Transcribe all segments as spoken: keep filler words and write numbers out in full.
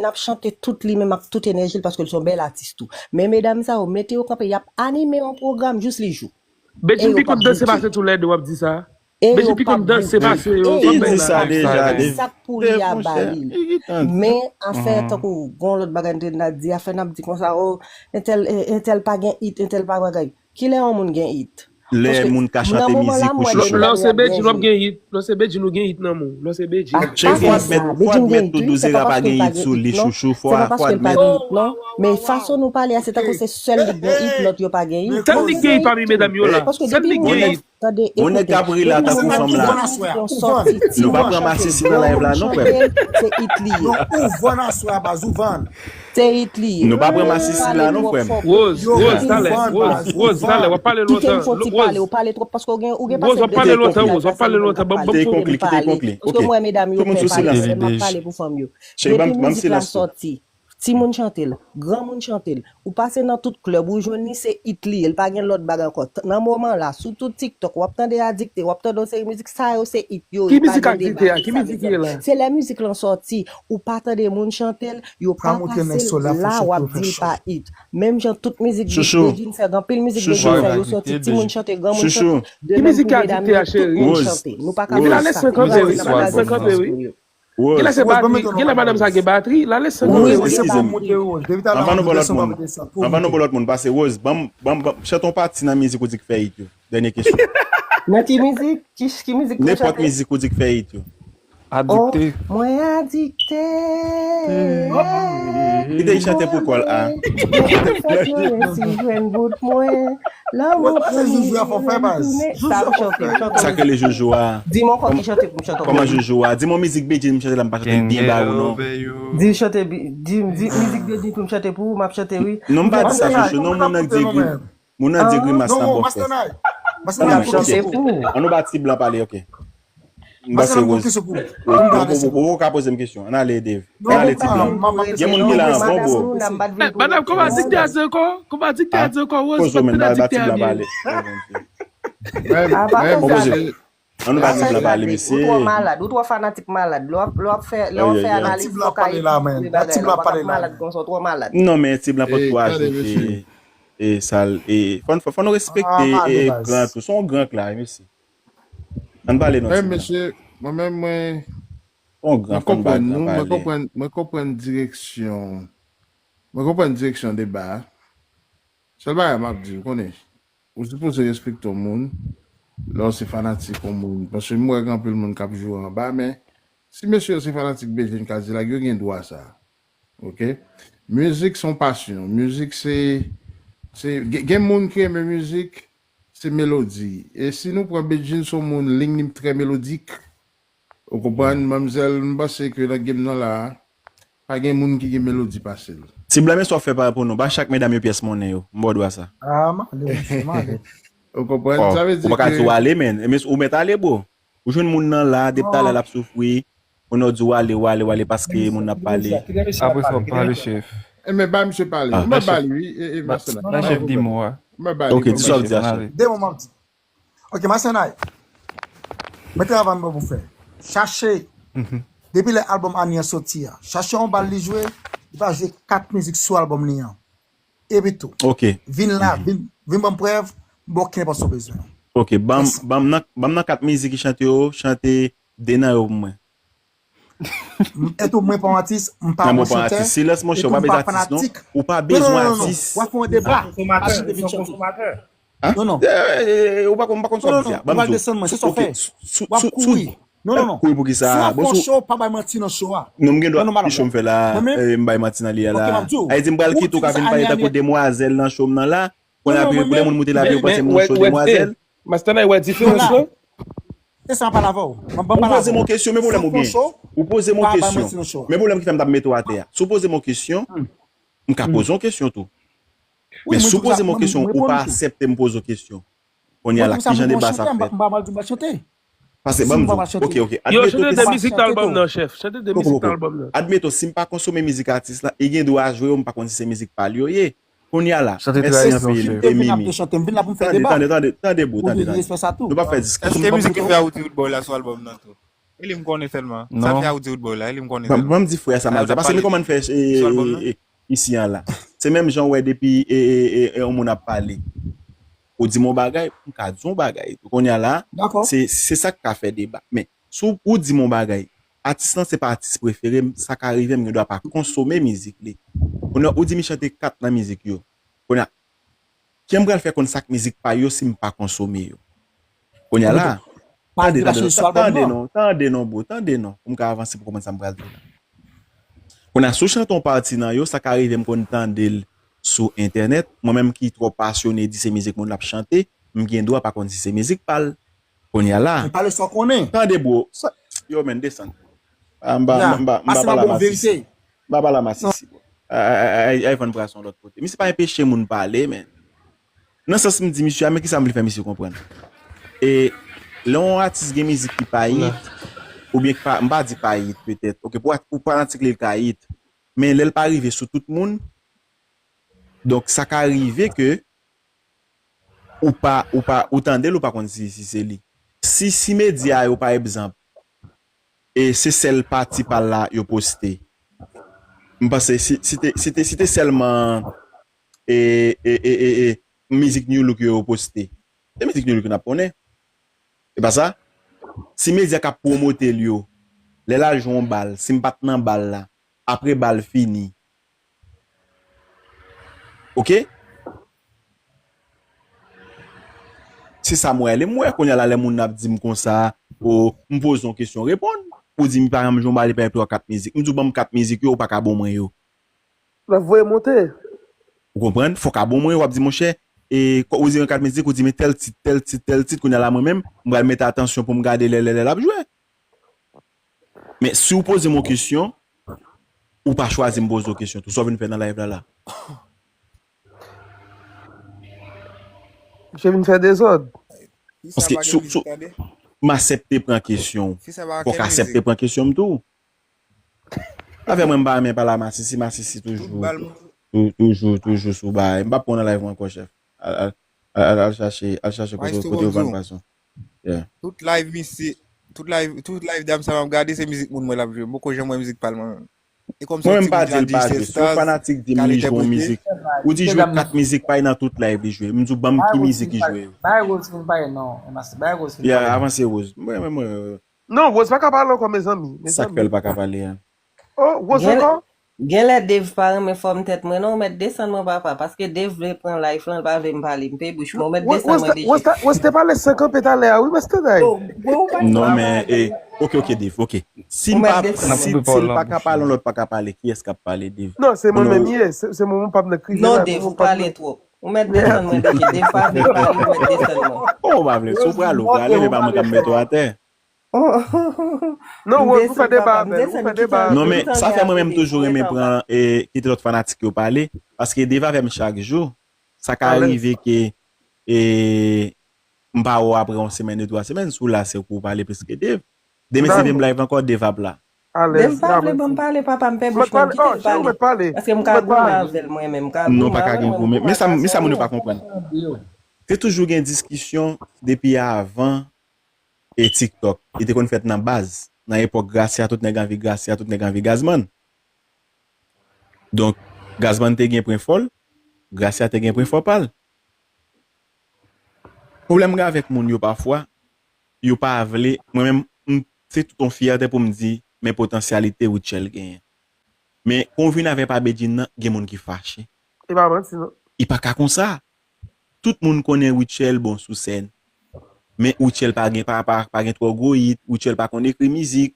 ap chante tout li menm ak tout enèji l paske l se yon bèl atis tou. Men medam sa yo, mete yo kanpe, y ap anime yon pwogram jis li jou. Bedjine pi konn danse pase toulède, w ap di sa. E yo p ap danse pase yo. Li di sa deja. Sa k pou li a ba li. Men afè tankou gon lòt bagay n te di, afè n ap di konsa, o, entèl, entèl pa gen it, entèl pa bagay. Kilè yon moun gen it? Lè moun ka chante mizik ou chouchou. Lè w se Bedjine, w ap gen it. Lè w se Bedjine, ou gen it nan men w. Lè w se Bedjine. Cheri, fò admèt, fò admèt tou Douzera pa gen it sou li chouchou. Fò, fò admèt. Men fason nou pale a, se tankou se sèl li gen it, lòt yo pa gen it. Sèl li gen it pami medam yo la. Sèl li gen it. Tande, yon nèg k ap ri la tankou fanm la. Nou pa pran masisi nan live la non, frè m. Se it li ye. Non, ou vann aswè a, baz, ou vann. Se it li ye. Nou pa pran masisi la non, frè m. Rose, Rose, talè, Rose, Rose, talè, w ap pale lontan. Kite m fon ti pale, ou pale twòp paske ou gen, ou gen pase de minit la, Rose, w ap pale lontan, w ap pale lontan, ban m fon. Kite l konkli, kite l konkli. Paske mwen, medam yo pè pale, m ap pale pou fanm yo. Depi mizik la sòti, timoun chante l, granmoun chante l. Ou pase nan tout klèb, ou jwenn li, se it li ye, l pa gen lòt bagay ankò. Nan moman la, sou tout TikTok, w ap tande Adikte, w ap tande yon seri mizik, sa yo se it yo ye. Ki mizik Adikte a? Ki mizik ki ye la? Se lè mizik lan sòti, ou pa tande moun chante l, yo pa pase l, la w ap di l pa it. Menm jan tout mizik Bedjine fè, gen anpil mizik Bedjine fè, yo sòti, timoun chante, granmoun chante, de menm pou medam yo, tout moun chante. Nou pa ka fè sa. Genlè se batri, genlè madanm sa gen batri, la lese. Rose, eskize m. Anvan nou ba lòt moun, anvan nou ba lòt moun pase, Rose, ban m, ban m, ban m, chante yon pati nan mizik ou di k fè it yo. Dènye kesyon. Nan ki mizik? Ki, ki mizik? Nenpòt mizik ou di k fè it yo. Adikte. Mwen adikte. Kite l chante pou kò l a. Mwen fè ploure si jwenn bout mwen. Lanmou pran m tounen. Sa m chante, m chante. Sa k rele joujou a. Di m yon kò ki chante pou m chante. Kòman joujou a? Di m yon mizik Bedjine m chante la, m pa chante l byen ba ou non. Di chante, di, di mizik Bedjine pou m chante pou ou, m ap chante wi. Non, m pa di sa, chouchou. Non, moun nan di gri-, moun nan di grimas la bon fè. Ann nou ba Ti Blan pale, ok. M panse Rose. Ou, ou, ou, ou ka poze m kesyon. Ann ale, Dave. Ann ale, Ti Blan. Gen moun ki la avan, bro. Madanm, kòman Adikte a di ankò? Kòman Adikte a di ankò? Rose, poze men, ba, ba Ti Blan pale. Ann nou ba Ti Blan pale, mesye. Ou twò malad, ou twò fanatik malad. Lè w ap, lè w ap fè, lè w ap fè analiz, fò w ka ekilibre bagay la, ou pa ka malad konsa, ou twò malad. Non, men Ti Blan pran tou ajoute. E sa l, e fò, fò, fò nou respekte, e gran tou. Se yon gran k la, mesye. Ann pale non, Ti Blan. Mesye, mwen menm, mwen, mwen konprann nou, mwen konprann, mwen konprann direksyon, mwen konprann direksyon deba a. Sèl bagay m ap di, ou konnen, ou sipoze respekte yon moun, lè w se fanatik yon moun. Paske m wè gen anpil moun k ap joure anba, men si mesye yo se fanatik Bedjine Cadillac, yo gen dwa sa. Ok? Mizik se yon pasyon. Mizik se, se, gen, gen moun ki renmen mizik, se melodi. E si nou pran Bedjine, se yon moun, liy li trè melodik. Ou konprann, manmzèl, m panse ke nan game nan la, pa gen moun ki gen melodi pase l. Ti Blan, men sa w fè pa pou nou. Ba chak medam yo pyès monnen yo. M ba w dwa sa. Ah, m ale, m ale. Ou konprann? Sa vle di ke ou pa ka di w ale, men. Ou mèt ale, bro. Ou jwenn moun nan la, depi talè l ap soufri. Moun nan di w ale, w ale, w ale, paske moun nan ap pale. Apre sa, w ap pale, chèf. E men, ba misye pale. Ou mèt pale, wi. E, e, Masenay. Nan chèf di mo a. Ou mèt pale. Ok, di sa w ap di a, chèf. De mo m ap di. Ok, Masenay. Men travay mwen pou fè. Chache. Depi lè albòm Ani an soti a, chache yon bal li jwe, li pa jwe kat mizik sou albòm li an. Epi tou, vin la, vin, vin ban m prèv, m ba w kenpòt sa w bezwen. Ok, ban m, ban m nan, ban m nan kat mizik ki chante yo, chante de nan yo pou mwen. Etou mwen pa yon atis, m pa yon chantè, silans monchè, ou pa bezwen atis non. Ou pa bezwen atis. W ap fè yon deba. Atis de vin chante. Non, non. Ou pa konn, ou pa konn sa w ap di a. Ou pral desann mwen, se sa w fè. W ap kouri. Non, non, non. Kouri pou kisa? Si w ap fè yon show, pa bay manti nan show a. Non, m gen dwa, ki show m fè la, m bay manti nan li a la. Sa vle di m pral kite ou ka vin pale tankou demwazèl nan show m nan la. Kounye a pou lè moun moute lavi yo panse m nan show demwazèl. Master Nine, wè diferans lan? Se sa m pale avè w. Ou poze m yon kesyon, men pwoblèm ou gen. Ou poze m yon kesyon. Men pwoblèm ki fè m t ap mete w atè a. Si w poze m yon kesyon, m ka poze w yon kesyon tou. Men si w poze m yon kesyon, ou pa aksepte m poze w kesyon. Kounye a la, kijan deba sa ap fèt? Pase, ban m di w. Ok, ok. Yo, chante de mizik nan albòm nan, chèf. Chante de mizik nan albòm nan. Admeton, si m pa konsome mizik atis la, e gen dwa jwe yo, m pa konn si se mizik pa l yo ye. Kounye a la, mèsi anpil, e Mimi. Tande, tande, tande, tande, bro, tande, tande. Nou pa fè diskisyon. Èske mizik ki fè a ou te boy la sou albòm nan tou? E li m konnen sèlman. Sa fè a ou di ou t bò la, e li m konnen sèlman. Ban m di frè sa m ap di a. Paske m konprann fè isi an la. Se menm jan w wè depi e, e, e, e, yon moun ap pale. Ou di m yon bagay, m ka di w yon bagay. Kounye a la, se, se sa k ka fè deba. Men, si w, ou di m yon bagay, atis lan se pa atis prefere m, sa ka rive m gen dwa pa konsome mizik li. Kounye a, ou di m chante kat nan mizik yo. Kounye a, jan m pral fè konn sa k mizik pa yo si m pa konsome yo? Kounye a la, tande, tande, tande non, tande non, bro, tande non, pou m ka avanse pou konprann sa m pral di la. Kounye a, si w chante yon pati nan yo, sa ka rive m konn tande l sou entènèt. Mwen menm ki twò pasyone di se mizik moun l ap chante, m gen dwa pa konn si se mizik pa l. Kounye a la. Men pale sa w konnen. Tande, bro. Yo, men, desann. Ah, m pa, m pa, m pa pale a masisi. M pa pale a masisi, bro. Ay, ay, ay, ay, vann bra sou yon lòt kote. Misye pa enpeche moun pale, men. Nan sans m di misye a, men kisa m vle fè misye konprann. E lè yon atis gen mizik ki pa hit, oubyen ki pa, m pa di pa hit, petèt. Ok, pou, pou fanatik li, l ka hit. Men lè l pa rive sou tout moun, donk sa ka rive ke ou pa, ou pa, ou tande l, ou pa konn si, si se li. Si, si medya yo, pa egzanp, e se sèl pati pa l la yo poste, m panse si, si te, si te, si te sèlman e, e, e, e, e, mizik Nu Look yo, yo poste. Se mizik Nu Look yo n ap konnen. Se pa sa? Si medya k ap pwomote l yo, lè l al jwe yon bal, si m pa t nan bal la, apre bal fini. Ok? Se sa m wè. Lè m wè kounye a la, lè moun ap di m konsa, o, m poze yon kesyon, reponn. Ou di m, pa egzanp, jwe yon bal epi twa, kat mizik. M di w, ban m kat mizik yo, ou pa ka ban mwen yo. L ap voye monte. Ou konprann? Fòk a bon mwen, w ap di, monchè, e, kò, ou di yon kat mizik, ou di, men tèl tit, tèl tit, tèl tit, kounye a la, mwen menm, m pral mete atansyon pou m gade lè, lè, lè l ap jwe. Men si w poze m yon kesyon, ou pa chwazi m poze w kesyon tou. Sa w vin fè nan live la, la? Misye vin fè dezòd. Paske si, si, m aksepte pran kesyon w. Fòk aksepte pran kesyon m tou. Afè mwen, m pa renmen pale a masisi, masisi toujou, tou-, toujou, toujou sou bagay. M p ap pran nan live mwen ankò, chèf. Al, al, al, al, al chache, al chache kote, kote yo vann pwason. Yeah. Tout live misye, tout live, tout live dam sa m ap gade, se mizik moun mwen l ap jwe. M poko janm wè mizik pa l mwen menm. E kòmsi yon timoun ki al D J Stars, k al entèprete. Mwen menm m pa di l pa jwe. Si yon fanatik di m li jwe yon mizik, ou di jwe kat mizik pa nan tout live li jwe. M di w ban m ki mizik li jwe. Bay Rose vin pale non, Master. Bay Rose vin pale. Yeah, avanse Rose. Mwen, mwen, mwen. Non, Rose pa ka pale ankò, mezanmi. Sa k fè l pa ka pale a? Oh, Rose ankò? Genlè Dave pa renmen fòm tèt mwen non, ou mèt desann mwen papa, paske Dave vle pran life lan, l pa vle m pale, m pe bouch mwen, ou mèt desann mwen D J. Rose te pale san kanpe talè a, wi, Master Day. Non, men, e, ok, ok, Dave, ok. Si m pa, si, si l pa ka pale, yon lòt pa ka pale, kiyès k ap pale, Dave? Non, se mwen menm ye, se, se mwen, mwen p ap nan krize la. Non, Dave, ou pale twòp. Ou mèt desann mwen D J, Dave pa vle pale, ou mèt desann mwen. Kòman w pa vle? Si w prale, w prale, men pa mwen k ap mete w atè. Non, Rose, ou fè deba avè l, ou fè deba avè l. Non, men sa fè mwen menm toujou renmen pran, e, kite lòt fanatik yo pale, paske Dave avè m chak jou, sa ka rive ke, e, m pa wè w apre yon semèn, de twa semèn, si w la, se pou w pale plis ke Dave. Demen si Dave live ankò, Dave ap la. Dave pa vle ban m pale, papa, m pè bouch mwen, m kite l pale. Paske m ka goumen avè l, mwen menm, m ka goumen avè l, mwen menm. Non, pa ka gen goumen. Men sa, men sa moun yo pa konprann. Te toujou gen diskisyon depi avan e TikTok. Li te konn fèt nan baz. Nan epòk Gracia, tout nèg anvi Gracia, tout nèg anvi Gazman. Donk, Gazman te gen pwen fò l, Gracia te gen pwen fò pa l. Pwoblèm gen avèk moun yo pafwa, yo pa vle, mwen menm, m, se tout yon fyète pou m di, men potansyalite Rutshelle genyen. Men, kon w vin avè pa Bedjine nan, gen moun ki fache. E pa manti, non. E pa ka konsa. Tout moun konnen Rutshelle bon sou sèn. Men Rutshelle pa gen, pa, pa, pa gen twò gwo hit, Rutshelle pa konn ekri mizik.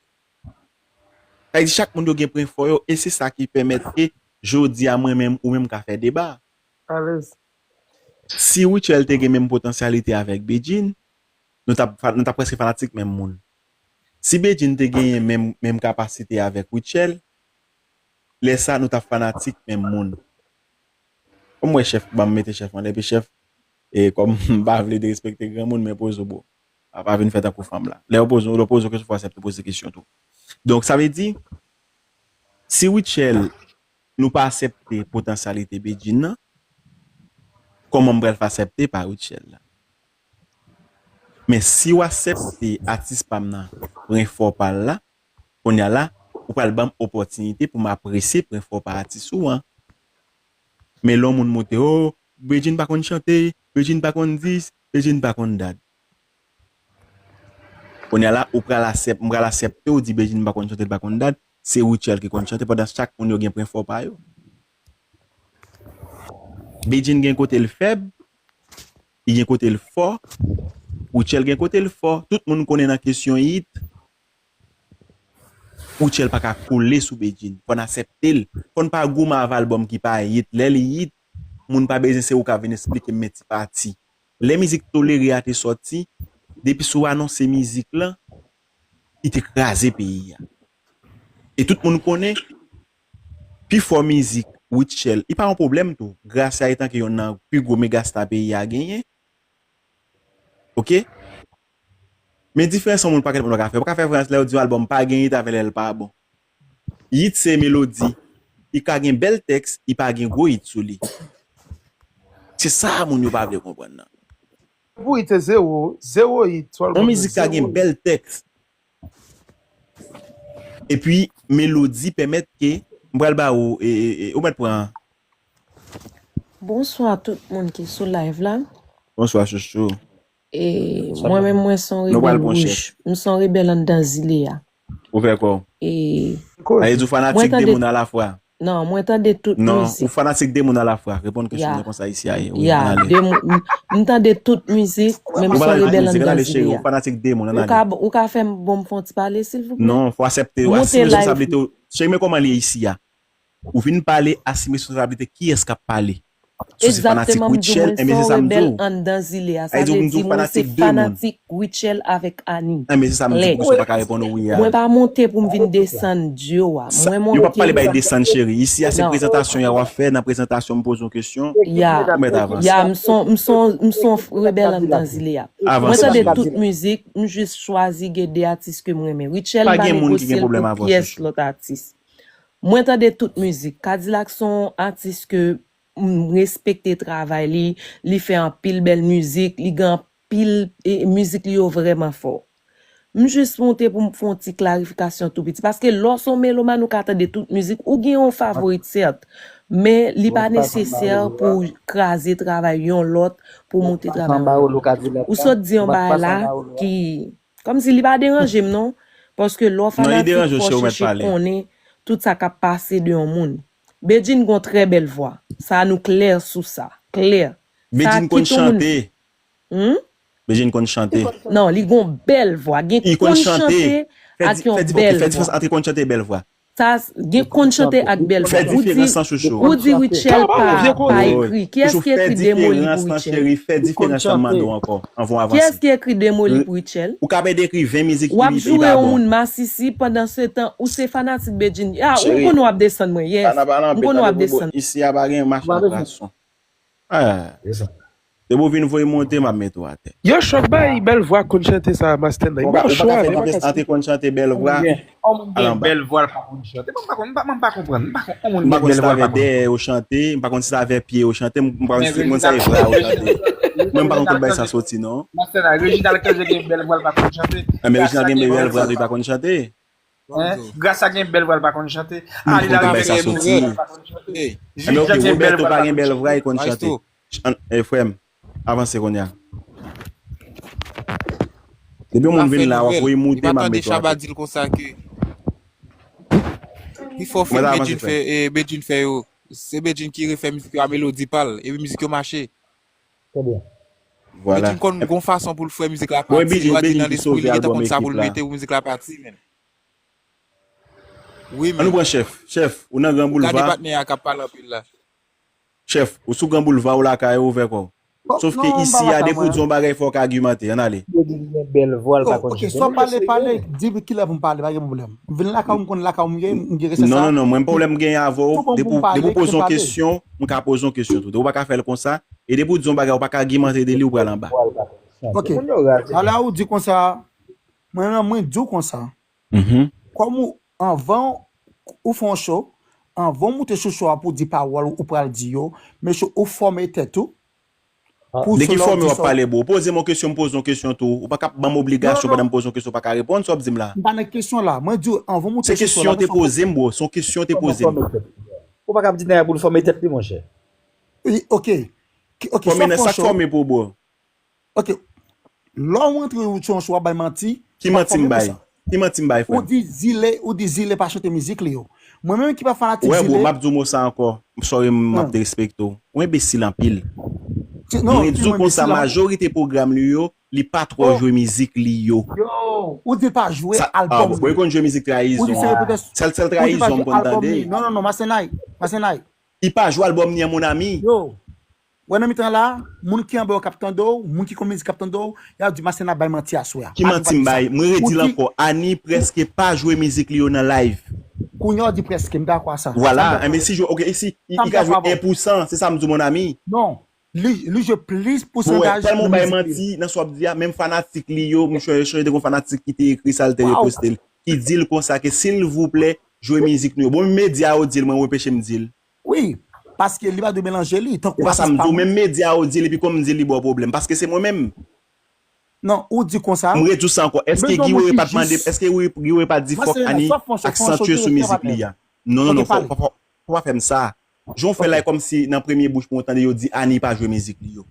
Sa vle di chak moun yo gen pwen fò yo, e se sa ki pèmèt ke jodi a mwen menm, ou menm ka fè deba. Alèz. Si Rutshelle te gen menm potansyalite avèk Bedjine, nou t ap, nou t ap prèske fanatik menm moun. Si Bedjine te genyen menm, menm kapasite avèk Rutshelle, lè sa nou t ap fanatik menm moun. Kòm m wè chèf, ban m mete chèf anlè, epi chèf, e kòm m pa vle derespekte granmoun, men poze w, bro. Pa, pa vin fè tankou fanm la. Lè yo poze w, lè yo poze w kesyon, fò w aksepte poze kesyon tou. Donk, sa vle di, si Rutshelle, nou pa aksepte potansyalite Bedjine nan, kòman m pral fè aksepte pa Rutshelle la? Men si w aksepte atis pa m nan pran efò pa l la, kounye a la, ou pral ban m opòtinite pou m apresye pran efò pa atis ou an. Men lè yon moun monte, oh, Bedjine pa konn chante, Bedjine pa konn dis, Bedjine pa konn dat. Kounye a la, ou pral aksep-, m pral aksepte w di Bedjine pa konn chante, l pa konn dat, se Rutshelle ki konn chante, pandan chak moun yo gen pwen fò pa yo. Bedjine gen kote l fèb, li gen kote l fò, Rutshelle gen kote l fò, tout moun konnen nan kesyon hit, Rutshelle pa ka kole sou Bedjine. Fò n aksepte l. Fò n pa goumen avè albòm ki pa hit. Lè li hit, moun pa bezwen se ou ka vin esplike m men ti pati. Lè mizik Tolere a te sòti, depi si w anonse mizik lan, li te kraze peyi a. E tout moun konnen, pi fò mizik Rutshelle, li pa yon pwoblèm tou. Gracia etanke yonn nan pi gwo mega star peyi a genyen. Oke? Men diferans yon moun pakèt moun pa ka fè. Ou pa ka fè diferans lè yo di yon albòm pa gen hit avè lè l pa bon. Hit se melodi. Li ka gen bèl tèks, li pa gen gwo hit sou li. Se sa moun yo pa vle konprann nan. Pou hit se zewo, zewo hit sou albòm. Yon mizik ka gen bèl tèks. Epi melodi pèmèt ke, m pral ba ou, e, e, e, ou mèt pran. Bonswa tout moun ki sou live la. Bonswa chouchou. E mwen menm mwen se yon rebèl wouj. M se yon rebèl anndan zile a. Ou fè kò w. E. Sa vle di ou fanatik de moun alafwa. Non, mwen tande tout mizik. Non, ou fanatik de moun alafwa. Reponn kesyon mwen konsa isi a ye. Wi, ann ale. M tande tout mizik, men m se yon rebèl anndan zile a. Ou fanatik de moun, ann ale. Ou ka fè m bon m fè yon ti pale silvouplè? Non, fò aksepte. Asime responsablite w. Cheri, men kòman l ye isi a. Ou vin pale, asime responsablite kiyès k ap pale. Si w se fanatik Rutshelle, enben se sa m di w. Egzakteman, m di w mwen se yon rebèl anndan zile a. Sa vle di mwen se fanatik Rutshelle avèk Annie. Enben se sa m di w, paske w pa ka reponn wi a. Mwen pa monte pou m vin desann duo a. Mwen monte. Yo p ap pale bay desann, cheri. Isi a se prezantasyon y a w ap fè, nan prezantasyon m poze yon kesyon. Ya, ya, m se yon, m se yon, m se yon rebèl anndan zile a. Mwen tande tout mizik, m jis chwazi gen de atis ke m renmen. Rutshelle m pa negosye l pou pyès lòt atis. Mwen tande tout mizik. Kadilak se yon atis ke m respekte travay li, li fè anpil bèl mizik, li gen anpil, e, mizik li yo vrèman fò. M jis monte pou m fè yon ti klarifikasyon tou piti, paske lè w se yon melomàn ou ka tande tout mizik, ou gen yon favorit sèt, men li pa nesesè pou w kraze travay yon lòt pou w monte travay yon lòt. Ou sot di yon bagay la ki Kòmsi li pa deranje m non, paske lè w fanatik fò chèche konnen tout sa k ap pase de yon moun. Bedjine gon trè bèl vwa, sa nou klè sou sa, klè. Sa kite yon moun. Bedjine konn chante. Non, li gon bèl vwa, gen konn chante ak yon bèl vwa. Fè diferans ant konn chante e bèl vwa. Sa gen konn chante ak bèl vwa. Ou di, ou di Rutshelle pa, pa ekri. Kiyès ki ekri de mo li pou Rutshelle? Kiyès ki ekri de mo li pou Rutshelle? W ap joure yon moun masisi, pandansetan ou se fanatik Bedjine. Ah, ou konnen w ap desann mwen, yes. M konnen w ap desann mwen. Depi w vin voye monte, m ap mete w atè. Yo chòk bay bèl vwa konn chante sa a, Master Nine. M pa chwa, men m pa konn. Ante konn chante bèl vwa. Yon moun gen bèl vwa, l pa konn chante. Mwen m pa konn, m pa konn, m pa konprann. M pa konn yon moun gen bèl vwa, l pa konn chante. M pa konn si se avè dèyè ou chante, m pa konn si se avè pye ou chante, m pa konn si se konn sa e vwa ou chante. Mwen m pa konn kote bagay sa soti non. Master Nine, Reginald Cangé gen bèl vwa, l pa konn chante. Men Reginald gen bèl vwa tou, li pa konn chante. Gracia gen bèl vwa, l pa konn chante. Alila Rivière gen bèl vwa, l pa konn chante. Jude Jean gen bèl vwa, l pa konn chante. Frè m, avanse kounye a. Depi yon moun vin la, w ap voye moute, m ap mete w atè. Pi fò fim Bedjine fè, e, Bedjine fè yo, se Bedjine ki refè mizik yo a melodi pa l, epi mizik yo mache. Bedjine konn gon fason pou l fè mizik la pati, yo a di nan lespri li gentan konn sa pou l mete pou mizik la pati, menn. Wi, men. Ann nou pran chèf. Chèf, ou nan Gran Boulva. Gade patnè a k ap pale anpil la. Chèf, ou sou Gran Boulva, ou lakay ou, ouvè kò w. Sof ke isi a, depi w di yon bagay, fò w ka agimante. Ann ale. Yo di li gen bèl vwa, l pa konn chante. Ok, sa w pale, pale, di kilè pou m pale, pa gen pwoblèm. M vin lakay ou, m konn lakay ou m ye, m gen respè sa. Non, non, non, mwen pwoblèm m genyen avè w, depi w poze yon kesyon, m ka poze yon kesyon tou. Depi w pa ka fè l konsa, e depi w di yon bagay, ou pa ka agimante de li, ou pral anba. Ok, talè a ou di konsa, mwen menm, mwen di w konsa, kòm ou, anvan ou fè yon show, anvan w moute sou show a pou w di pawòl ou pral di yo, mesye ou fòme tèt ou, De ki fòm w ap pale, bro? Poze m yon kesyon, m poze yon kesyon tou. Ou pa ka ban m obligasyon pandan m poze yon kesyon, ou pa ka reponn, sa w ap di m la? M pa nan kesyon la. Mwen di w, anvan m moute sou sèn la, se yon kesyon te poze m, bro. Se yon kesyon te poze m. Ou pa ka ap di nèg la pou l fòme tèt li, monchè. Ok. Ok, fòme nan sa k fòme pou, bro. Ok. Lè w antre sou yon show, w ap bay manti. Ki manti m bay? Ki manti m bay, frè m? Ou di Zile, ou di Zile pa chante mizik li yo. Mwen menm ki pa fanatik Zile. Wè, bro, m ap di w mo sa ankò. M sorry, m ap derespekte w. Ou enbesil anpil. Mwen di w konsa, majorite pwogram li yo, li pa twò jwe mizik li yo. Yo, ou di l pa jwe albòm li. Bon, li konn jwe mizik trayizon an. Sèl, sèl trayizon m konn tande. Non, non, non, Masenay. Masenay. Li pa jwe albòm ni an, mon ami. Yo. Wè nan mitan la, moun ki anba yo k ap tande w, moun ki konn mizik k ap tande w, y ap di Masenay bay manti aswè a. Ki manti m bay? Mwen redi l ankò. Ani prèske pa jwe mizik li yo nan live. Kounye a w di prèske, m dakò a sa. Vwala, enben si jwe, ok, si li ka jwe en pou san, se sa m di w, mon ami. Non, li, li jwe plis pousantaj nan mizik li yo. Tèlman w bay manti nan sa w ap di a, menm fanatik li yo, m sonje te gon fanatik ki te ekri sa, l te reposte l, ki di l konsa ke silvouplè, jwe mizik nou yo. Bon, medya yo di l, mwen, yo anpeche m di l. Wi, paske li pa dwe melanje li, tankou atis pa mwen. Se pa sa m di w, menm medya yo di l, epi kòm m di l, li ba w pwoblèm, paske se mwen menm. Non, ou di konsa. M redi w sa ankò, èske Guy Wewe pa t mande, èske Guy Wewe pa t di fòk Ani aksantye sou mizik li a? Non, non, non, fò, fò, fò, fò pa fè m sa. Jan w fè la, e kòmsi nan premye bouch mwen, w tande yo di Ani pa jwe mizik li yo.